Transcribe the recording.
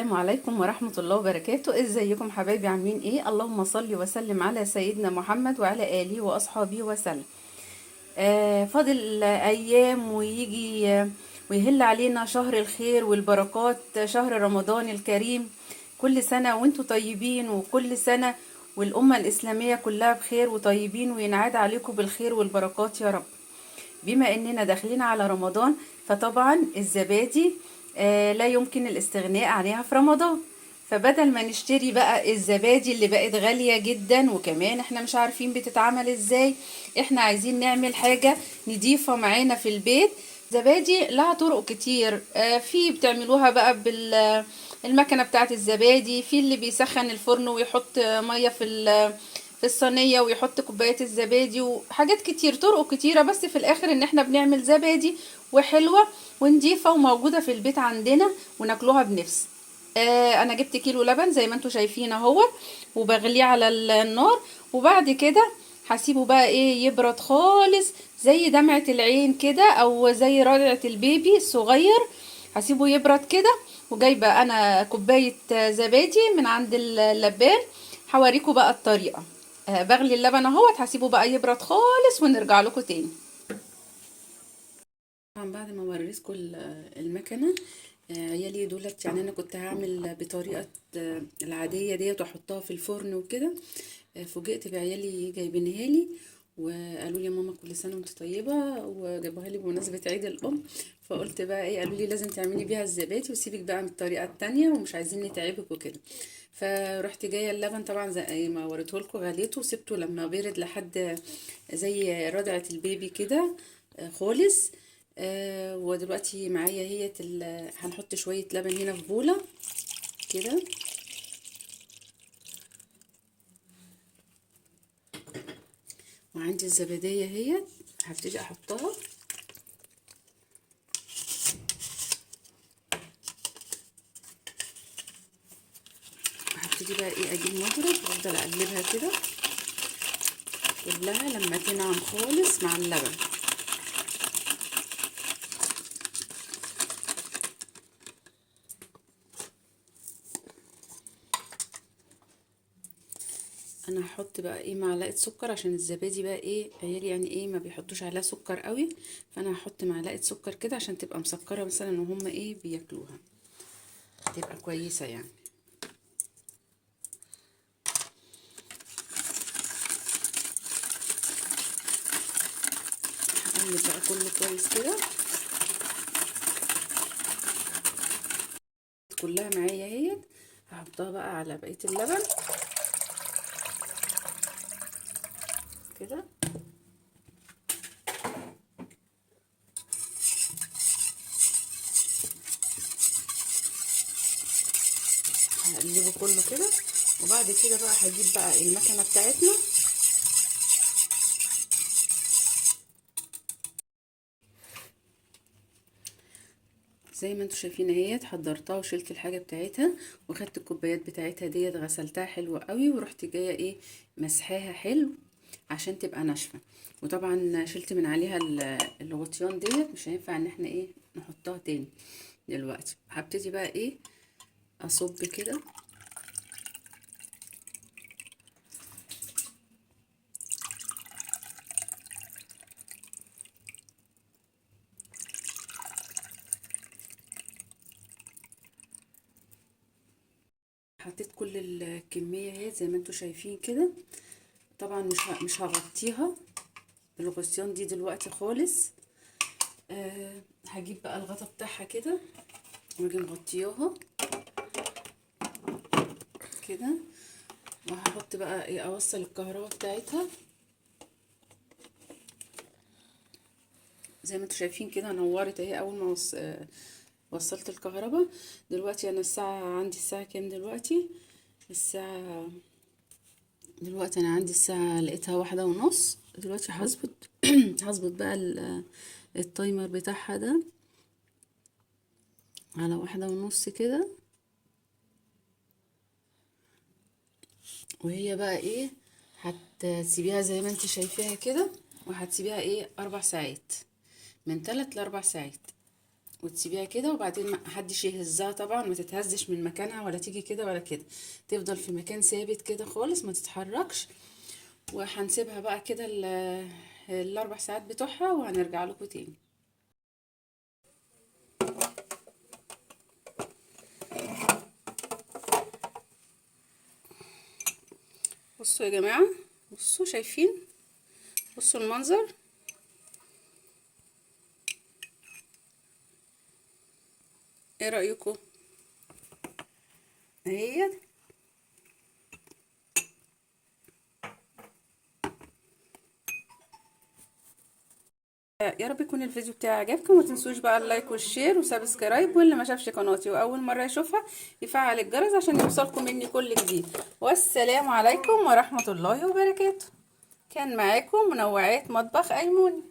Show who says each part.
Speaker 1: السلام عليكم ورحمة الله وبركاته. ازيكم حبايبي؟ عاملين ايه؟ اللهم صل وسلم على سيدنا محمد وعلى آله وأصحابه وسلم. فاضل أيام ويجي ويهل علينا شهر الخير والبركات، شهر رمضان الكريم. كل سنة وانتم طيبين، وكل سنة والأمة الإسلامية كلها بخير وطيبين، وينعاد عليكم بالخير والبركات يا رب. بما اننا داخلين على رمضان، فطبعا الزبادي لا يمكن الاستغناء عنها في رمضان. فبدل ما نشتري بقى الزبادي اللي بقت غالية جدا، وكمان احنا مش عارفين بتتعمل ازاي، احنا عايزين نعمل حاجة نضيفة معانا في البيت. زبادي لها طرق كتير، في بتعملوها بقى بالمكنة بتاعت الزبادي، في اللي بيسخن الفرن ويحط مية في الصينية ويحط كوبايات الزبادي، وحاجات كتير، طرق كتيرة. بس في الاخر ان احنا بنعمل زبادي وحلوة ونضيفة وموجودة في البيت عندنا وناكلوها بنفس. انا جبت كيلو لبن زي ما انتم شايفين اهو، وبغليه على النار، وبعد كده هسيبه بقى ايه يبرد خالص زي دمعة العين كده، او زي رضعة البيبي الصغير. هسيبه يبرد كده. وجايبة انا كوباية زبادي من عند اللبان، هوريكم بقى الطريقة. بغلي اللبن اهوت، هسيبه بقى يبرد خالص ونرجع لكم تاني. طبعا بعد ما وريتكم المكنه، عيالي دولت، يعني انا كنت هعمل بطريقة العادية ديت واحطها في الفرن وكده. فوجئت بعيالي جايبينها لي وقالوا لي يا ماما كل سنة وانت طيبة، وجابوها لي بمناسبة عيد الام. فقلت بقى ايه، قالوا لي لازم تعملي بيها الزبادي وسيبك بقى من الطريقة التانية ومش عايزين نتعبك وكده. فرحت جاية اللبن طبعا زي ما وريته لكم، غليته وسبته لما برد لحد زي رضعه البيبي كده خالص. ودلوقتي معايا هي هنحط شوية لبن هنا في بوله كده، وعندي الزباديه هي هبتدي احطها. هبتدي بقى ايه، اجيب مضرب وافضل اقلبها كده كلها لما تنعم خالص مع اللبن. انا هحط بقى ايه معلقه سكر، عشان الزبادي بقى ايه عيالي يعني ايه ما بيحطوش عليها سكر قوي، فانا هحط معلقه سكر كده عشان تبقى مسكره مثلا وهم ايه بياكلوها، تبقى كويسة يعني. هقلب بقى كله كويس كده، كلها معايا اهيت. هحطها بقى على بقية اللبن كده، هقلبه كله كده. وبعد كده بقى هجيب بقى المكنه بتاعتنا. زي ما انتم شايفين اهيت، حضرتها وشلت الحاجة بتاعتها، وخدت الكوبايات بتاعتها ديت غسلتها حلو قوي، ورحت جاية ايه مسحاها حلو عشان تبقى ناشفة. وطبعا شلت من عليها الغطيان ديت، مش هينفع ان احنا ايه نحطها تاني. دلوقتي هبتدي بقى ايه اصب كده. حطيت كل الكمية اهي زي ما انتم شايفين كده. طبعا مش هغطيها الغطيان دي دلوقتي خالص. هجيب بقى الغطا بتاعها كده واجي مغطياها كده، وهحط بقى ايه اوصل الكهرباء بتاعتها. زي ما انتم شايفين كده نورت اهي اول ما وصلت الكهرباء. دلوقتي انا الساعة عندي الساعة كام دلوقتي؟ الساعة دلوقتي انا عندي الساعة لقيتها 1:30. دلوقتي هظبط بقى التايمر بتاعها ده على 1:30 كده، وهي بقى ايه هتسيبيها زي ما انت شايفاها كده، وهتسيبيها ايه 4 ساعات، من 3 ل4 ساعات. وتسيبيها كده، وبعدين ما حدش يهزها طبعا، ما تتهزش من مكانها ولا تيجي كده ولا كده، تفضل في مكان ثابت كده خالص ما تتحركش. وهنسيبها بقى كده ال4 ساعات بتوعها، وهنرجع لكم تاني. بصوا يا جماعة، بصوا شايفين، بصوا المنظر. ايه رأيكم؟ اهي يا رب يكون الفيديو بتاعي عجبكم، وما تنسوش بقى ال like وال share و subscribe، واللي ما شافش قناتي واول مرة يشوفها يفعل الجرس عشان يوصلكم مني كل جديد. والسلام عليكم ورحمة الله وبركاته. كان معاكم منوعات مطبخ ايموني.